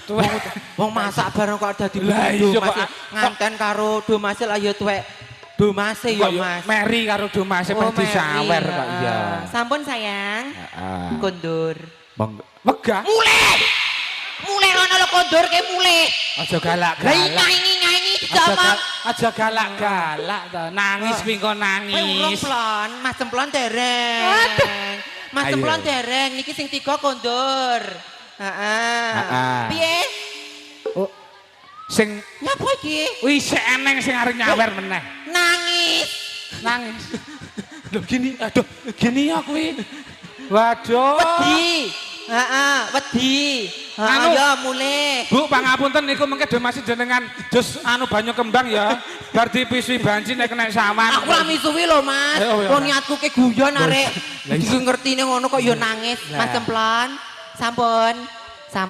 Tuwek. Wong masak bareng kok dadi Lah do iya kok. Mas. Nganten karo Domase lah ya tuwek. Domase ya, Kok ya Mas. Meri karo Domase Oh, peh disawer Meri, kok iya. heeh. Sampun, sayang. Heeh. Kondur. Monggo. Wegah. Mulih. Mulih ngono lho, kondur ke mulih. Aja galak-galak. Lah nyanyi nyanyi Aja diomong. Aja galak-galak to. Nangis kuwi engko Kowe urung nangis. Plon, Mas Cemplon dereng. Mas Ayo. Cemplon dereng, niki sing tiga kondur. Heeh. Heeh. Piye? Oh. Sing Nyapa iki? wis sik eneng sing arep nyawer meneh. Nangis. Nangis. Lho gini, aduh, gini ya kuwi. Waduh. Wedi. Heeh, wedi. Heeh, Anu. ya mulih. Bu, pangapunten niku mengke do masih jenengan jos anu banyu kembang ya. Bar dipisui banci nek kena sawan. Aku ora misuwi lho, Mas. Eh, oh, iya, Wong Mas. niatku ke guyon arek. Lah, iya. Iki ngertine ngono kok ya nangis. Lah. Mas Cemplon. Sampun.